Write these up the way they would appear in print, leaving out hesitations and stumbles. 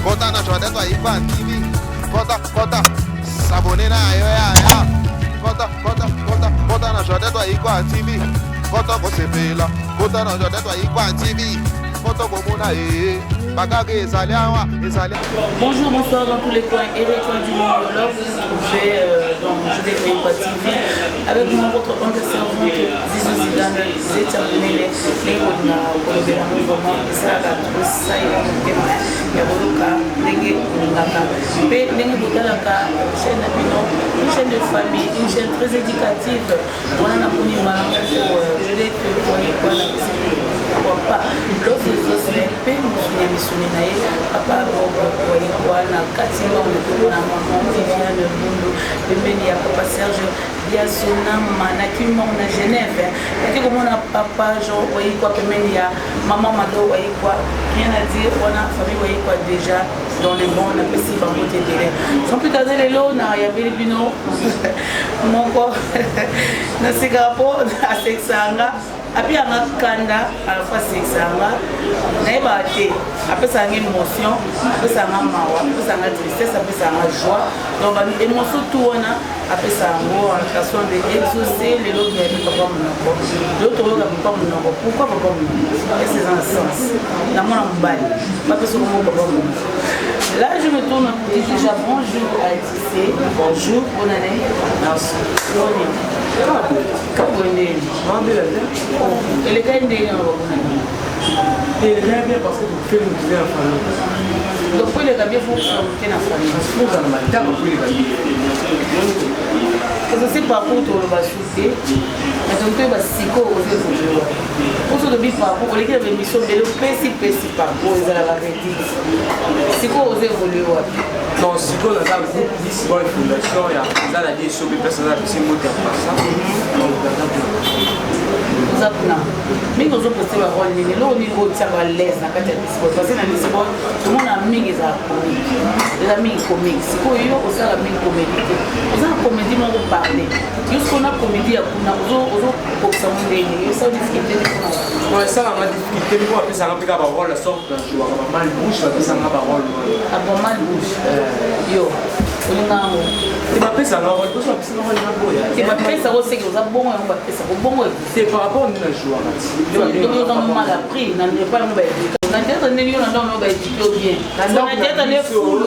Kota na Jordan Waikwa TV. Kota, kota. S'abonner na yo ya ya. Kota, kota, kota, kota na Jordan Waikwa TV. Kota kosepela. Kota na Jordan Waikwa TV. Kota komona eh. Bakaka ezali awa, ezali. Bonjour, bonsoir dans tous les coins et les coins du monde. Là, vous vous trouvez dans Judith Waikwa TV avec moi, votre humble servante Zizou Zidane, Zetia Munene, ndenge olingaka kolobela yango vraiment esalaka tosalela motema ya koyoka ndenge olingaka mpe ndenge botalaka chaîne na bino, une chaîne de famille, une chaîne très éducative. Wana namoni mbala moko Judith Waikwa na pourquoi pas loso ezosila mpe mosuni ya misuni na ye papa Bob Waikwa na kati mbango na maman Viviane Bundu pembeni ya papa Serge Biasonama na Kimbangu na Genève. Naki komona papa Jean Waikwa pembeni ya maman Mado Waikwa, rien à dire, wana famille Waikwa déjà dans le bon. Napesi bango te ebele. Sans plus tarder, lelo na yambeli bino moko nasekaka mpo asekisaka nga, apiyanga kanda, à la fois asekisaka nga, nayebaka te, apesaka nga émotion, apesaka nga mawa, apesaka nga tristesse, apesaka nga joie, donc ba émotion tout wana apesa yango en façon de Exaucé. Lelo toyabi papa monoko, lelo tokoyoka papa monoko. Pourquoi papa monoko? Ese eza na sens na mwana mobali bapesa komoko papa monoko. Là, je me tourne pour dire déjà bonjour à Exaucé. Bonjour, bonne année. Merci. Boni kaboye ndeni elekai ndenge na babonne année? Eleka bien parce que tokufeli motu na famille. Donc po eleka bien, faut te na famille. Ozala matanga po eleka bien. Exaucé, parcours toloba su te, mais toki toyeba sikoyo ozo évolue. Oso olobi parcours, oleki na bémission mbele, opesi pesi parcours ezalaka redite. Sikoyo ozo évolue wapi? Non, sikoyo naza groupe Lisboy Fondation ya eza na die sobe place aza pesi mbote ya pasa, donc naza kuna. Oza kuna mingi, ozoposte barole nini? Eloko nini otiaka à l'aise na kati ya Lisboy? Parce que na Lisboy tomona mingi ezala comique, eza mingi comique. Sikoyo yo osala mingi comédie te, oza na comédie moko parle. Yo sikoyo na comédie ya kuna ozokokisa mo ndenge yo osala difficulté te kuna? Non, esalanga difficulté mpo bapesanga mpe kaka barole ya sorte na jouaka bamal bouche, bapesanga barole wana. Abo mal bouche, yo olinga yango? Te, bapesanga role poso bapesanga role na boya. Te, bapesaka oseke oza bongo, yango bapesaka bongo. C'est par rapport nde na jouaka. Donc oza mal appris na epai yango baéduka na théâtre ndenge yo na ndako nayo baéduke yo bien na théâtre nde fulu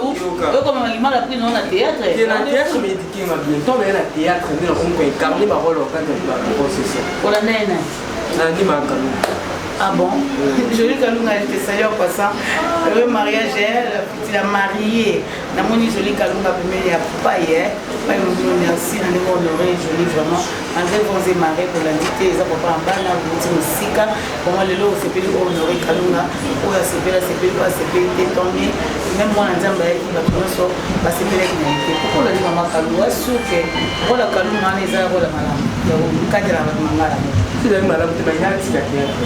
okomamaki mal appris nao na théâtre. Te, na théâtre baéduke nga bien. Ntango naye na théâtre nde nakomi koincarne barole okati ya baprocession. Olanda ye nani? Nandi Makalunga. Ah bon? Jolie Kalunga, je te salue en passant. Le mariage, la, la mariée. Namoni Jolie Kalunga pembeni ya Pai, eh. Pai Mobino, merci. Na ndenge honoré Jolie vraiment. Malgré vents et marées, kolandi te, eza papa na bana, bouti mosika. Vraiment lelo osepeli honoré Kalunga. Oyo asepeli asepeli, oyo asepeli te, tant mieux. Même mwana Nzambe ayaki, bato nyonso basepelaki na ye te. Pourquoi olandi mama Kalunga? Sûr que rôle ya Kalunga wana eza rôle ya malamu. Ya kokatela bato mangala. Ezali malamu te, balinga tika théâtre.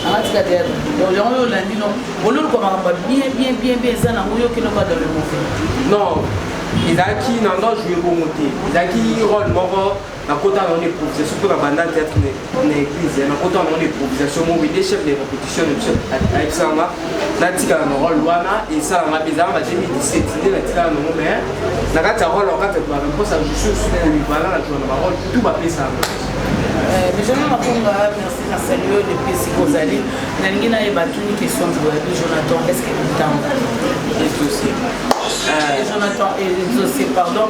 Anga tika théâtre, donc yango oyo olandi no ololuka makambo ya bien bien bien bien eza nango, yo okende oka dans le mauvais. Non, ezalaki na ndo joue bongo te, ezalaki rôle moko nakota nango na improvisation mpo na banda théâtre na église. Nakota nango na improvisation moko nde chef de répétition na biso ayebisanga natikala na rôle wana. Esalanga mpe ezalanga ba 2017 nde natikala nango, mais na kati ya rôle wakati ya baréponse je suis aussi polyvalent, na joua na barôle tout bapesanga. Benjamin Makonga, merci na salue depuis esika ozali. Nalingi nayeba, tuni question boyabi Jonathan, est ce que otanga? Exaucé. Jonathan Exaucé, pardon.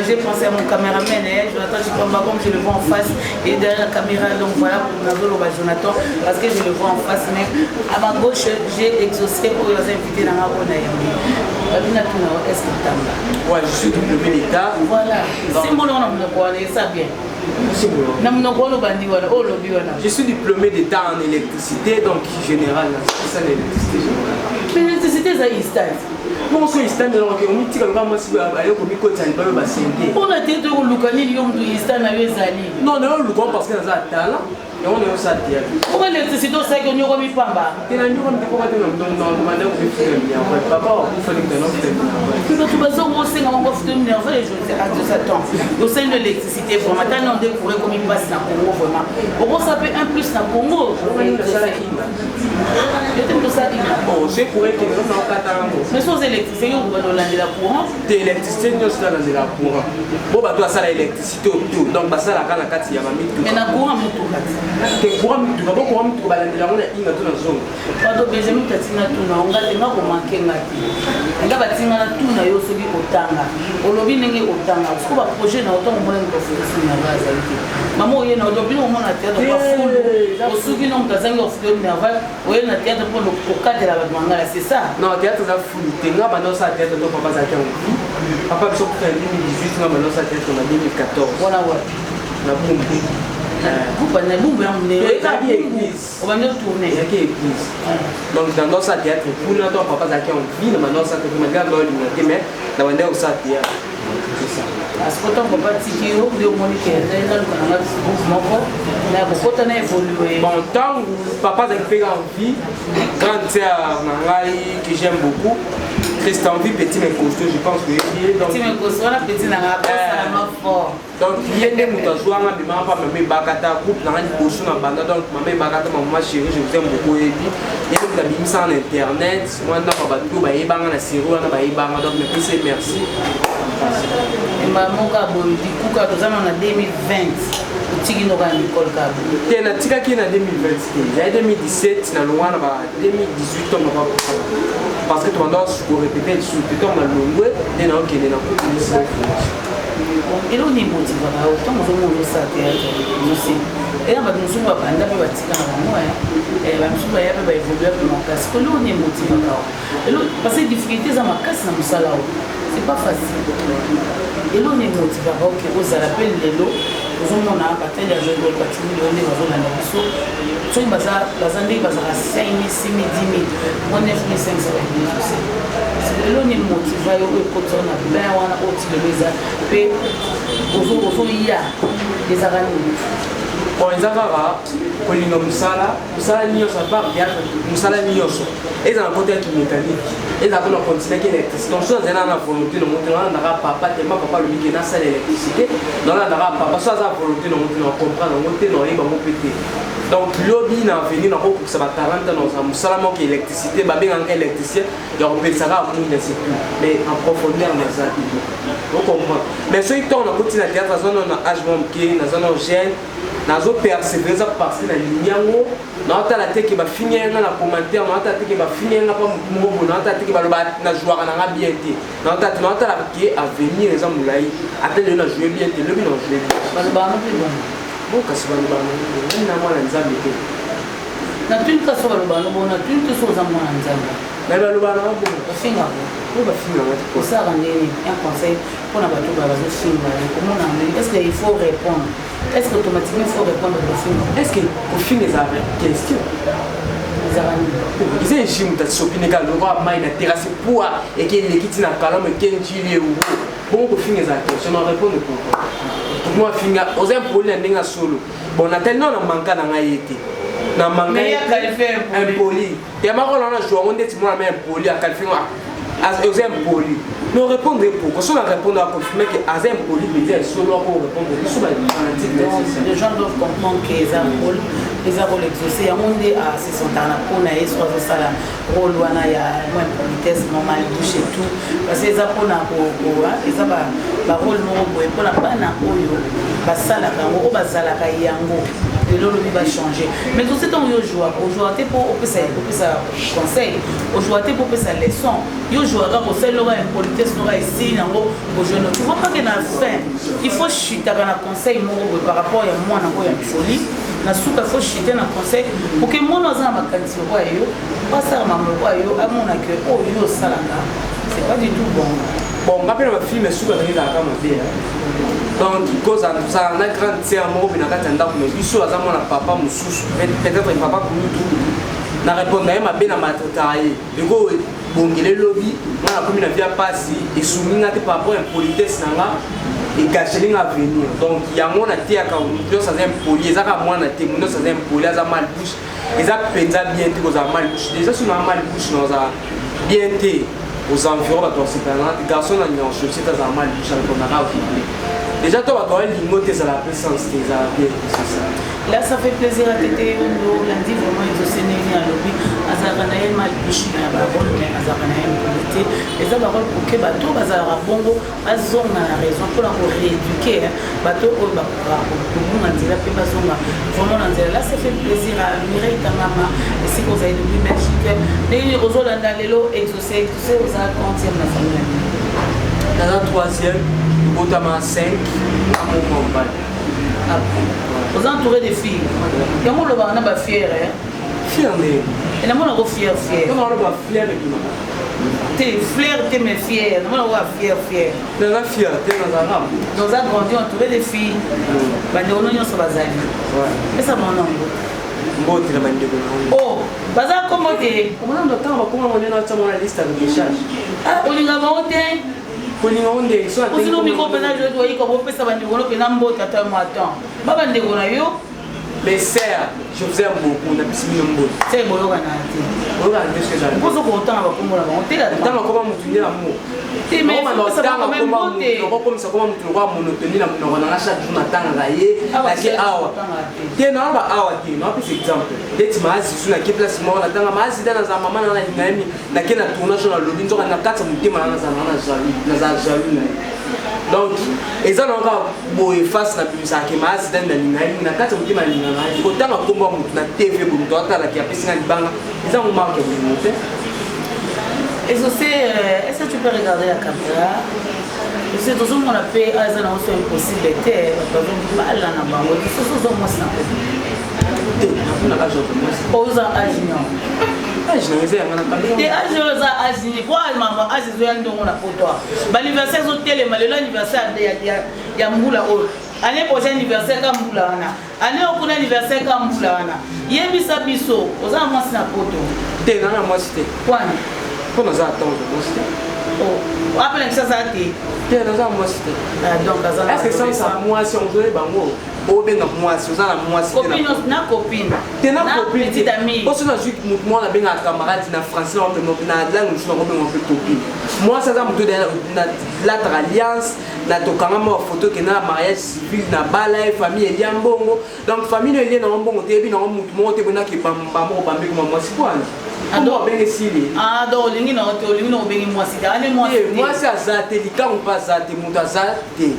J'ai pensé à mon caméraman, hein, Jonathan Chipamba, comme je le vois en face, et derrière la caméra, donc voilà, Nazoloba Jonathan, parce que je le vois en face, mais à ma gauche, j'ai Exaucé pour les invités dans la Babina Tuna, est-ce que otanga? Ouais, je suis diplômé d'État. Voilà. C'est mon nom, ça bien. Na monoko wana obandi wana oyo olobi wana. Je suis diplômé d'État en électricité, donc général, c'est ça, l'électricité générale. Mais électricité eza instant. Bongo so instant elongoke omitika loka mwasi aye komikotisa libayo basente. Mpona te, toyokoluka nini? Yo motu instant na yo ezali. Non, nayoluka parce que naza talent. Yango na yosala théâtre. Pourquoi électricité osalaki onyokomi pamba? Te, na nyokomi te, mpoka te na banda kofuta minerval. Papa akufa ndenge na futa minerval. Mpe bato bazongo osenga bango bafuta minerval. Ejosa temps osali no électricité, vraiment tani onde courant ekomi mpasi na Congo. Vraiment okosa mpe un plus na Congo. Nasalaki. Yo te moto osala inga. Bon, soki courant ekende, no naokata yango. Mais so oza électricien, yo okobanda olandela courant. Te, électricité nyonso nalandela courant bo bato basala électricité oto, donc basalaka na kati ya bamituka. Mais na courant motuka te. Te, courant mituka, bo courant mituka balandela yango na inga to na zongo. Pardon, Benjamin, tatinga tuna nga te, nga komanke nga te, nga batinga na tuna yo. Soki otanga, olobi ndenge otanga, siko baprojet na otango omonaki bafuta minerval azali te. Mama oye na odo bino omona théâtre bafulu, osuki no moto azangi ofuta minerval, oye na théâtre mpo kokatela bato mangala, c'est ça? Non, théâtre eza fulu te. Nga banda osala théâtre to papa azalaki yango. Papa biso kuta na 2018, nga banda osala théâtre na 2014. Wana wapi? Na Bumbu. Na Bumbu ya monene? Ezalaki église. Obandi otourne? Ezalaki église. Donc na banda osala théâtre kuna to papa azalaki en vie. Na banda osala théâtre malgré anga olinga te, mais na banda osala théâtre, c'est ça. Parce que ntango papa tiki yo nde omoni ke naluka nanga groupe moko na kokota na évolue. Bon, ntango papa azalaki mpe en vie, grande sœur na ngai que j'aime beaucoup, Christian Vie, petit mais costaud, je pense que ye donc Petit mais costaud wana, petit nanga akosalama fort. Donc ye nde moto azwanga, bimanga mpa mama Ebakata, groupe nanga liboso na banda. Donc mama Ebakata, mama chérie, je vous aime beaucoup. Oyebi, ye nde moto abimisanga na internet mwa ndako ya bato bayebanga na série wana, bayebanga. Donc napesi merci. Emba moko aboyi likuka, toza na 2020, otiki noka ya Nicole Kabo. Te, natikaki ye na 2020 te, ezali 2017. Nalongwa na ba 2018 ntongo bakufa, parce que tobanda korépéter lisusu te. Ntongo nalongwe nde naokende na coupe. Eloko nini motivaka yo ntango ozomona ozosala théâtre? Ozosi ena bato mosusu babanda mpe batika na bango, bamosusu baya mpe baévolue mpe makasi. Eloko nini motivaka yo? Parce que difficulté eza makasi na mosala oyo, c'est pas facile. Eloko nini motivaka oke ozala mpe lelo ozomona batali ya Joel Batimi, lelo nde bazolanda biso, soki baza ndenge bazalaka 5 000, 6 000, 10 000, mo 9 500 bayebi. Eloko nini motiva yo oyo ekotisa na bain wana oyo ti lelo eza mpe ozoya, ezaka nini? Bon, eza kaka kolinga mosala. Mosala nyonso, à part théâtre, mosala nyonso eza na kota ya kimécanique, eza mpona continuaki électricité. Donc so azali na volonté nango te, nalandaka papa te. Ma papa alobi ke nasala électricité, nalandaka papa. So aza volonté nango te, na comprendre yango te, na oyeba yango mpe te. Donc lobi na avenir nakokokisa ba 40 ans, nazala mosala moko électricité, babengaka électricien ya kopelisaka mwinda, c'est tout. Mais en profondeur naza te, ocomprendre. Mais soki ntongo nakoti na théâtre, naza nano na âge mwa moke, naza nano jeune, nazopersévérer. Eza parce que nalingi yango. Naotala te ke bafingi nga na commentaire, naotala te ke bafingi nga mpa motu moko boye, naotala te ke baloba najouaka nanga bien te. Naotala te, naotala ke avenir eza molai. Ata lelo na joue bien te, lobi na joue bien. Balobaka mpe bongo? Bo kasi balobaka ngai na mwana Nzambe te. Natuni ka so balobaka no bongo, natuni te so oza mwana Nzambe. Me balobaka nanga bongo. Bafingaka? Oyo bafinganga te. Osalaka ndenge? Un conseil mpona bato oyo bazofinga, komona ndenge, est ce que il faut répondre? Est ce que automatiquement il faut répondre kofinga? Est ce que kofinga ezalaka question? Ezalaka nini? Eza injure. Moto asopi kaka lokola mai na terrasse, poa eke eleki ntina kalamu, eke njili ewu bongo. Kofinga ezala question? Na répondre pourquoi? Mo afinga, oza impoli na ndenge ya solo. Bon, natali nao na manka na ngai ye te, na manka impoli te mako na na joue yango ndeti mwana ma impoli aqualifier nga, oza impoli. No répondre pourquoi? So na répondre, aconfirme ke aza impoli mpenza ya solo, ako répondre biso bafanatique. Les gens doivent comprendre que eza rôle, eza rôle exaucé. Yango nde asesentaka na mpo na ye so azosala rôle wana ya mwa impolitesse, normal bouche et tout, parce que eza mpona eza barôle moko boye mpona bana oyo basalaka yango, oyo bazalaka yango lelo olobi bachange. Mais aussi ntango yo ojouaka, ojouaka te mpo opesa conseil, ojouaka te mpo opesa leçon. Yo ojouaka kaka, osali loka impolitesse noka, esili nango, ojoue. Tu vois pas que na fin il faut chutaka na conseil moko boye par rapport ya mwana oyo ya folie? Na suka il faut chuter na conseil pour que mwana aza na makanisi lokola yo, asala makambo lokola yo, amona ke oyo yo osalaka, c'est pas du tout bon. Bon, nga mpe na bafilm suka ndenge ezalaka mabe. Donc kozala na grande sœur moko mpe na kati ya ndako, mais biso aza mwana papa mosusu, peut-être papa kulutu, na répondre na ye mabe, na maltraitaka ye, eko bongele. Elobi nga nakomi na vie ya pasi, esungi nga te par rapport ya impolitesse na nga. Egâcheli nga avenir. Donc yango nateyaka, moto nyonso aza impoli, eza kaka mwana te, moto nyonso aza impoli, aza mal bouche. Eza mpenza bien te kozala mal bouche. Déjà so naa mal bouche, nazala bien te aux environs, bato basepelana te. Garçon na nyonso te azala mal bouche, alekondaka vible déjà to bato balingo te, ezala pe sens te, ezala bien te, c'est ça. Là, ça fait plaisir à Tété Yondo. Lundi, vraiment, Exaucé Nene à lobby. Azalaka na ye mal bouche na barole, mais azalaka na ye impoli te. Eza barole pour que bato bazalaka bongo bazonga na raison, mpona korééduquer bato oyo bakokaka kobunga nzela mpe bazonga vraiment na nzela. Là, ça fait plaisir à Mireille Tangama, esika ozali depuis Belgique. Ndenge ozolanda lelo Exaucé, Exaucé, oza quantième na famille na bino? Naza troisième, tobotama 5, amoma mobali. Ah bon. Oza entouré de filles, yango olobaka na bafiere? Fier nde? Namonako fier, fier. Oloba fier ebimaka. Te, flair te, mais fier, namonako ba fier, fier. Naza fier te, nazalaka. Oza grandi entouré de filles, bandeko no nyonso bazali. Pesa mwana yango. Mbote na bandeko na. Oh, baza kombo te? Omona ndo ntango bakoma ngo nde natya mwana liste ya recharge. Ah, olinga bango te? Kolinga ngo nde so. Osino miko mpenza oyika bopesa bandeko no mpenza mbote, ata mwa temps ba bandeko na yo. Mes sœurs, je vous aime beaucoup. Napesi bino mbote. Te, boyokana te. Boyokana te soki ezala. Mposo kotanga bakombo na bango te. Ntanga koma motu nde na mo. Te, mais opesa bango même mbote. Okomisa koma motu lokola monotonie na monoko nanga. Chaque jour natangaka ye, nake awa te, naoloba awa te, naopesa exemple neti maazizu, nake place moko natanga maazida, nazala mama nanga, nalinga ye mingi. Nake na tournage, nalobi nzoka na kati ya motema nanga nazala jaloux na ye. Donc eza na kaka boye face nabimisaka ke maazida nalinga ye mingi, na kati ya motema nalingaka ye. Kotanga nkombo ya motu na TV boye, moto atalaki apesi nga libanga, eza ngo marque ya bolingo te. Exaucé, est-ce que tu peux regarder la caméra? Exaucé, tozomona mpe aza na oso impossible te, bato bazobala na bango. Soso oza mwasi na kopi? Te, nafunaka genre mwasi. Oza age nio? Age nanga eza yanga na kamera. Te, age oyo eza age nini? Po mama age ezoya ndongo na poto, baanniversaire ezotelema. Lelo anniversaire ya mbula oyo, année prochaine anniversaire ka mbula wana, année oyo kuna anniversaire ka mbula wana. Yebisa biso, oza na mwasi na poto? Te, na mwasi te. Kwani? Mpo naza atange mwasi te. Apela biso aza te. Te, naza mwasi te. Donc aza. Est ce que sansa mwasi ozoyeba bango obenga mwasi, oza na mwasi? Copine na copine. Te, na copine. Petite amie. Oso nazwi motu mwana abengaka camarade na français, na langue mosusu nakobenga mpe copine. Mwasi aza motu nalataka alliance, na tokanga mwa photo, ekenda na mariage civil, na bala ye, famille elia mbongo. Donc famille no elie nango mbongo te, yebi nango motu moko te, bonaki bamba moko bambeki mwa mwasi kwana abenge sili. Ah, donc olingi na te, olingi na obengi mwasi te, ane mwasi te. Mwasi aza te, likango mpe aza te, moto aza te,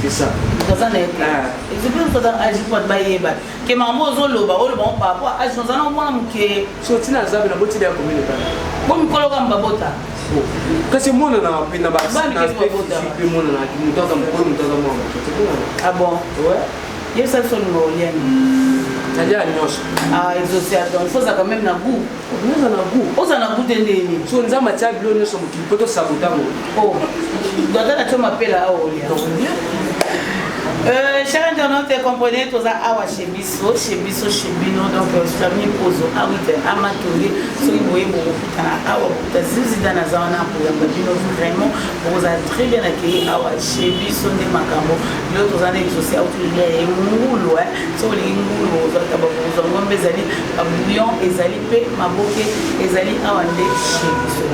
c'est ça. Moto aza na ye te. Exaucé, oza age po bayeba ke makambo ozoloba, oloba ngo par rapport age, oza na mwana moke. So ntina aza pe na botili ya commune pana. Bo mikolo kaka babota. Kasi emonanaka mpe na baaspect physique mpe emonanaka, moto aza mokolo, moto aza mwana moke. Ah bon? Ouais. Yebisa biso, olinga olia nini? Nalia nyonso. Ah, Exaucé, attends, il faut ozala quand même na goût. Oza na goût. Oza na goût te ndeni? So Nzambe atia bilo nyonso mokili mpo tosabota ngo. Oh, donc ata na tio mapela awa, olia. Chers internautes, comprenez, toza awa chez biso, chez biso, chez bino, donc famille Pozo Awite Amatonge. Soki boye bokokutana awa, bokuta Zizida naza wana koyamba bino. Vraiment, bokozala très bien accueilli awa chez biso. Nde makambo lelo toza na Exaucé, auti kolia ye ngulu. Soki olingi ngulu, ozwaka, bokozwa ngombe, ezali babouillon, ezali mpe maboke, ezali awa nde chez biso.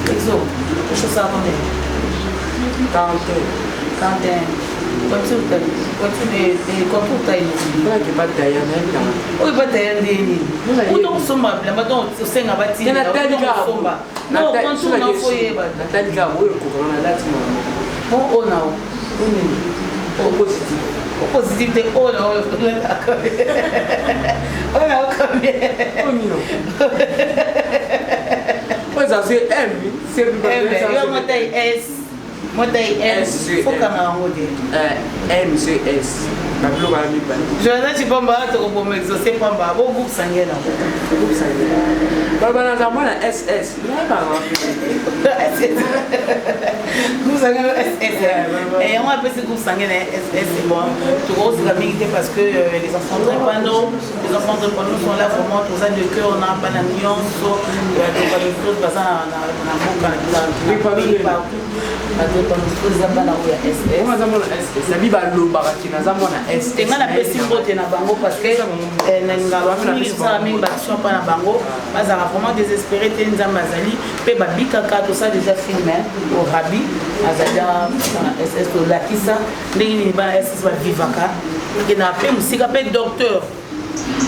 Exo, ososala combien? 41. 41. Contour taille? Mpona bataya nayebi nanga. Oyo bataya ndeni? Uta kosomba bilamba to osenga batindasomba? Contour na fo yeba. Natali kaka oyo ekokanga, nalati mama. Bon, oyo nao? Nini? Positif. Positif te, oyo na oyo, oyo nao combien? Oyo eza se M. Yo motai S, motai S, fokanga yango te. M C S, babiloko ya mibale. Joana Cipamba, tokoboma Exaucé pamba, bo groupe sanguin nango. Baloba naza mwana SS, nayebanga. Groupe. Groupe sanguin SS. Et on appelle ce groupe sanguin SS. Bon, tokozika mingi te parce que les enfants drépano, les enfants drépano sont là vraiment, toza de cœur na bana nyonso ya drépano baza na mboka na partout. Badrépano eza bana oyo ya SS. Aza mwana SS, nabi balobaka ti naza mwana SS. Te, ngai napesi mbote na bango parce que nalingaka mingi kosala mingi baaction mpa na bango. Bazalaka vraiment désespéré te, Nzambe azali mpe babikaka. Tosala déjà film orabi azali na SS, tolakisa ndenge nini bana SS bavivaka, ekendaka mpe mosika mpe docteur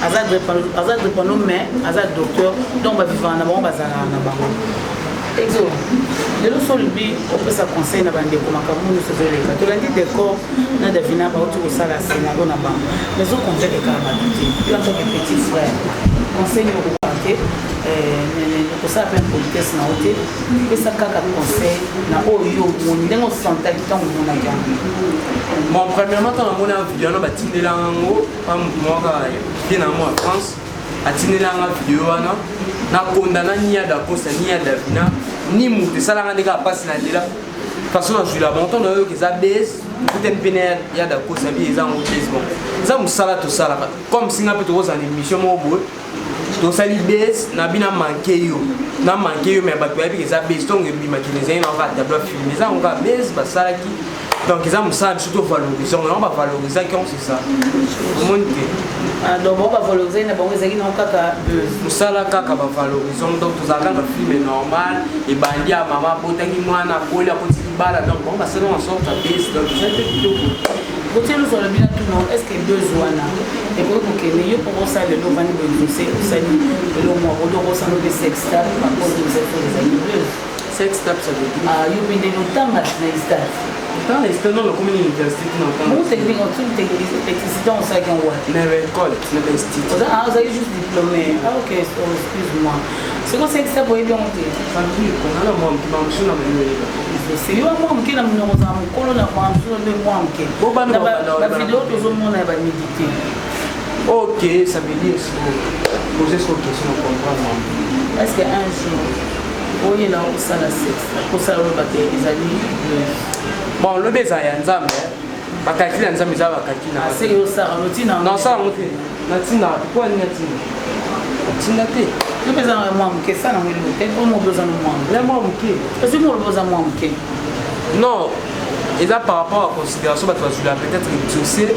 aza drépano, mais aza docteur, donc bavivaka na bango, bazalaka na bango. Exo, lelo so olobi opesa conseil na bandeko, makambo nyonso ezoleka, tolandi décor na Davina bauti kosala scénario na bango, mais oconvaincre kaka bato te. Yo en tant que petit frère, conseil nini okoka te kosala mpe impolitesse na yo te, pesa kaka conseil na oyo yo omoni, ndenge osantaki ntango omonaki yango? Bon, premièrement, ntango namoni video wana, batindelanga yango pa motu moko kaka vie na yango ya France, atindelanga video wana. Nakondana ni ya Dacosta ni ya Davina ni motu. Esalanga nde kaka mpasi na lela façon nazwila bango. Ntango nayoka eza base, kutani mpe na ya Dacosta bi eza yango base. Bon, eza mosala tosalaka comme singa mpe tokozala na émission moko boye, tosali base na bino, manke yo na manke yo, mais bato bayebi eza base. Ntongo ebimaki na ezali na kaka tableau film, eza yango kaka base basalaki. Donc eza mosala biso tovaloriser yango, yango bavalorisaki yango, c'est ça, omoni te? Donc bango bavalorise na bango, ezalaki nango kaka buzz. Mosala kaka bavalorise yango. Donc tozalaka na film normal, ebandi ya mama abotaki mwana, akoli, akoti libala. Donc bango basali en sorte ya base, donc eza mpe kitoko. Kotie luso alobi na tuna: est ce que buzz wana ekoki kokende yo mpo kosala lelo ovandi boye, exaucé osali eloko moko, do okosala mpe sextape, bakozo ezali buzz? Sextape, ça veut dire? Yo mpe ndenge otanga na ISTAT. Dans les non, nakomi na université te, na otanga. Technique, technicité, osalaki yango wapi? Na école, na bainstitut. Ozalaki juste diplômé? Ah ok, excuse moi. Siko sextape oyebi yango te? Nga na mwa moke, mamosu na bino oyeba. Yo mwa moke na monoko, ozala mokolo na mosusu nde mwa moke. Bavideo tozomona ya banudité. Ok, ça veut dire poser sur question na comprendre. Est ce que un jour oyela kosala sexe, kosala oyo bato ezali? Bon, lobi ezala ya Nzambe, bakakili ya Nzambe eza bakaki. Na seke osala lotina? Nasala yango te, natinaka te. Po ani natinda? Natinda te. Yo mpe eza na mwa moke, sala yango eloko te po mobi oza no mwa moke. Ya mwa moke. Parce que molobi oza mwa moke. Non, eza par rapport à considération bato bazwila. Peut-être exaucé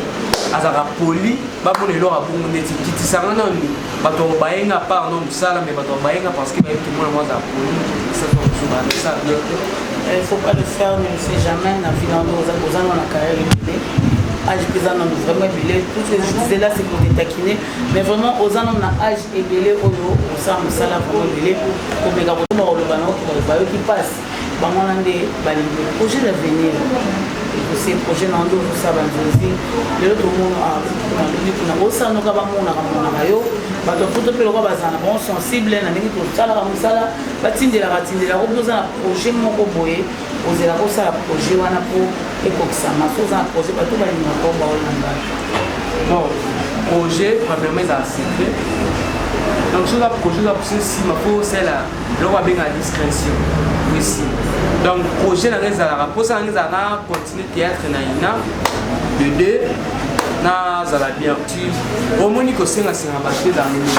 azalaka poli, bamona eloko abongo neti kitisanga nanu. Bato bayenga part no mosala, mais bato bayenga parce que bayebi ke mwana mwa azala poli, esasa mosusu basala bien te. Il faut pas le faire, ne le fais jamais. Na vie na oza na carrière ebele, âge mpe eza nano vraiment ebele. Tout ce que je disais là, c'est pour te taquiner, mais vraiment oza nano na âge ebele oyo osala mosala vraiment ebele. Komeka kotoma koloba na oki bayoki mpasi bango wana nde balingi. Projet d'avenir, ose projet na nde ozosala banzozi lelo, tomona nalobi kuna osala noka bamonaka monaka yo, bato ya poto mpe lokwa bazala na bango sensible na ndenge tosalaka mosala, batindelaka tindelaka. Obi oza na projet moko boye, ozelaka osala projet wana mpo ekokisama. So oza na projet, bato balingaka baolanda. Bon, projet premièrement ezala secret. Donc soki oza projet, oza puse nsima mpo osala eloko babengaka discrétion précis. Donc projet na ngai ezalaka, mposa na ngai ezalaka na continue théâtre na ina de deux, nazala bien. Ti omoni kosengasenga bato ezala ndenge.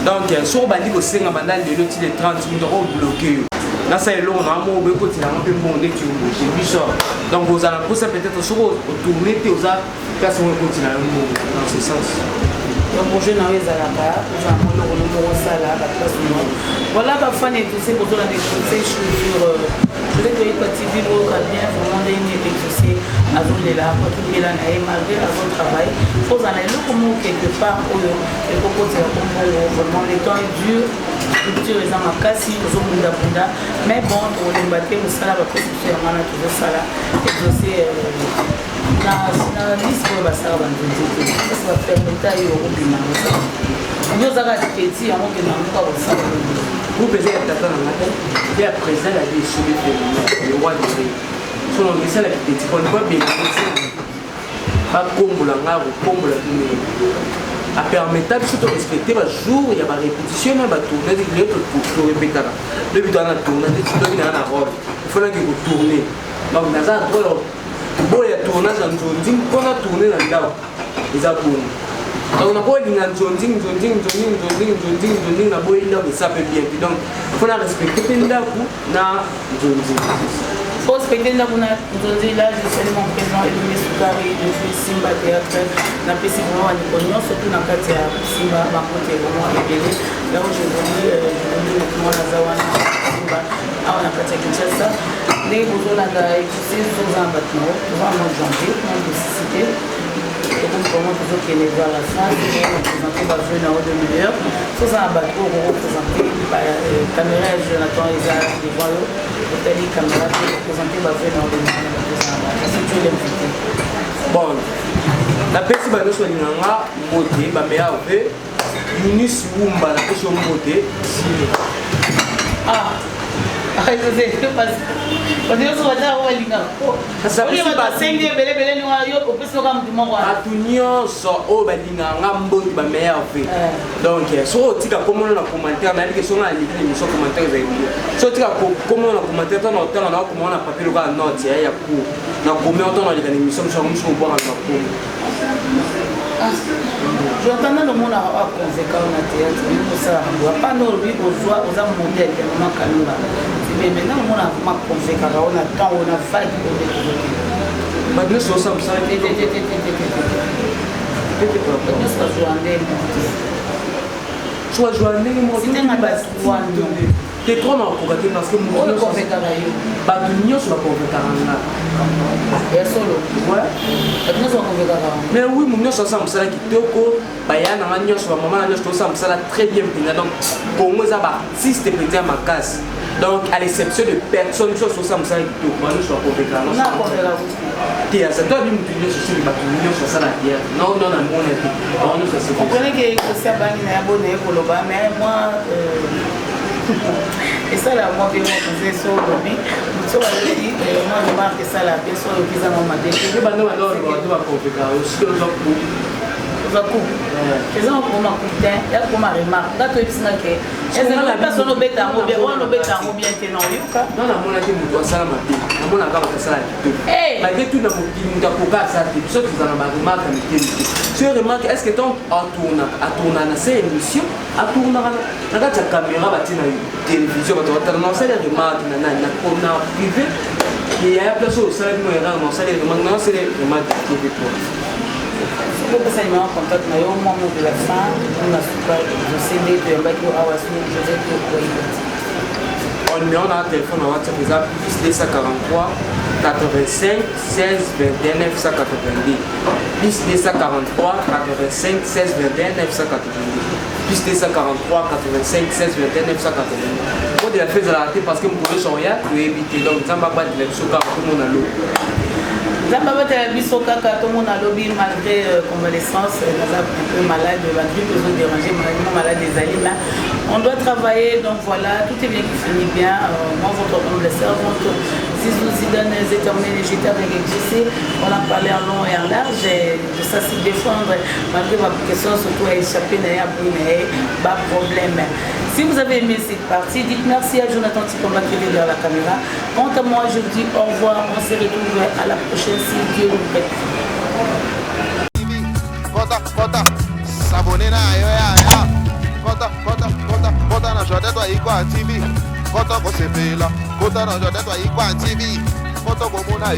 Donc soki obandi kosenga banda lelo ti le 30, moto akobloquer yo. Nasala eloko na moko boye, kotela yango mpe mbongo ndeti obloquer biso. Donc ozala mposa, peut-être soki otourne te, oza place moko ekotela yo mbongo dans ce sens. Donc projet na yo ezalaka ozala mo eloko no moko osala baplace no. Voilà, bafani exaucé, bozolanda Exaucé sur José Toyeba TV. Boyoka bien vraiment ndenge Exaucé azolela, akwaki na ye malgré azotravaille. Faut ozala na eloko moko quelque part oyo ekokotela kombongo. Vraiment, le temps est dur, structure eza makasi, tozobundabunda, mais bon, tokolemba te. Mosala bapesi biso yango wana tozosala. Exaucé, na liste oyo basala banzonzi te, esi bapermeta yo okobima kosala yo ozaka petit yango okenda mboka kosala? Groupe eza ya tata na ngai te, ya président ya bisobe, le roi de ré. So na esalaki petit poni po bénéficie, bakombola ngai, kokombola bino, apermeta biso torespecte bajour ya barépétition na batourne. Lelo torépétaka, lobi toza na tourne, neti lobi naa na role. Faut nake kotourner. Donc naza na droit ya koboya tournage ya nzonzing mpo na tourner na ndako. Eza bongo. Donc nakolinga nzonzing, nzonzing, nzonzing, nzonzing, nzonzing, nzonzing, naboyi ndako, eza mpe bien te. Donc faut na respecter mpe ndako na nzonzing. Faut respecter ndako na nzonzi. Là, je salue mon président Elomé Sukari depuis Simba Théâtre. Napesi vraiment bandeko nyonso tu na kati ya Simba bankote vraiment ebele. Là où je voulu moi, naza wana Simba awa na kati ya Kinshasa. Ndenge bozolanda exaucé, toza na bato na toza na mois de janvier, mois de cité, tokomi vraiment, tozokende vers la fin. Présenter bavœux na yo de meilleur. Toza na bato oyo kokoprésenter, caméra ya Jonathan eza devant yo, otali caméra te, présenter bavœux na yo de meilleur na bato eza na bato, si tu es l'invité. Bon, napesi banyonso balinganga mbote, bameilleurs vœux. Yunis Wumba, napesi yo mbote. Ah, bato nyonso baza balingaka basengi ebelebele, yo opesi oka motu moko. Bato nyonso oyo balingaka nga, mbote, bameilleurs vœux. Donc soki otika komona na commentaire, nayebi ke soki naleki na émission, commentaire ezali bien. Soki otika komona na commentaire, ntango otanga na okoma na papier lokola note ya cours, nakomi ntango naleka na émission mosu, yango mosu obwaka na makomi. Jonathan, nano omonaka oyo aconvaincre na théâtre, olingi kosalaka boye, apanda olobi ozwa oza modèle ya mama Kalunga, c'est bien, mais nano omonaka vraiment convaincaka oyo na temps oyo na vague oyo nde tozokende. Bato nyonso osala mosala. Te, te, te, te, te, te, te, te. Bato nyonso bazwa ndenge moko te. So bazwa ndenge moko. Sitenga trois noms. Te, trois nakokoka te parce que oyo convaincaka yo. Bato nyonso baconvaincaka nga. Ya solo? Ouais. Bato nyonso baconvaincaka? Mais oui, mo nyonso asala mosala kitoko, baya na nga nyonso, bamama na nyonso, tosala mosala très bien mpenza. Donc Congo eza baartiste mpenza ya makasi. Donc à l'exception de personne, nyonso osala mosala kitoko, ba nyonso baconvaincaka. Nga convaincaka? Te, aza to abi motu nyonso, soki bato nyonso asala théâtre, non non, namona te, bango nyonso ase. Comprenez que kosi abangi na ya bona ye koloba, mais moi esala mwa bien, mwa conseil. So olobi moto alobi mwa remarque, esala bien. So oyoki eza mwa mabe. Te, bando bando bato baconvaincaka, soki oza Oza coup, eza koma coup te, ya koma remarque. Nga toyebisinga ke place wana obeta yango bien, wana obeta yango bien te, na oyoka. Non, namonaki moto asala mabe, namonaka bato asala kitoko. Malgré tout, na mokili moto akoka asala te. Biso toza na baremarque ya mike mike. So remarque, est ce que tant atournaka, atournaka na se émission, atournaka na kati ya caméra, batie na télévision, bato batala, na osali remarque na nani na privé, yaya, place oyo osalaki mo erreur, na osali remarque, na osali remarque TV po. Soki opesa numéro contact na yo, mwa mot de la fin na suka, dossier nde toyambaki yo awa so José Tokoyeba. Bon, numéro na téléphone na WhatsApp eza plus 243 85 16 21 982, plus 243 85 16 21 982, plus 243 85 16 21 982. Mot de la fin ezalaka te parce que mokolo nyonso oya, toyebi te. Donc Nzambe abatela biso kaka, tomona lobi. Nzambe abatela biso kaka, tomona lobi. Malgré convalescence, naza un peu malade, bagrippe ezodéranger, maladie, malade ezali, mais on doit travailler. Donc voilà, tout est bien qui finit bien. Moi, votre humble servante Zizou Zidane Zéterminé, j'étais avec Exaucé. On a parlé en long et en large et de ça se défendre malgré ma question, surtout à échapper na ba problème. Si vous avez aimé cette partie, dites merci à Jonathan Tikomba qui est derrière la caméra. Quant à moi, je vous dis au revoir. On se retrouve à la prochaine si Dieu nous prête. Kota, kota, s'abonner na yo ya ya. Kota, kota, kota, kota na Jardin Ikwa TV. Kota kosepela, kota na Jardin Ikwa TV. Kota komona e.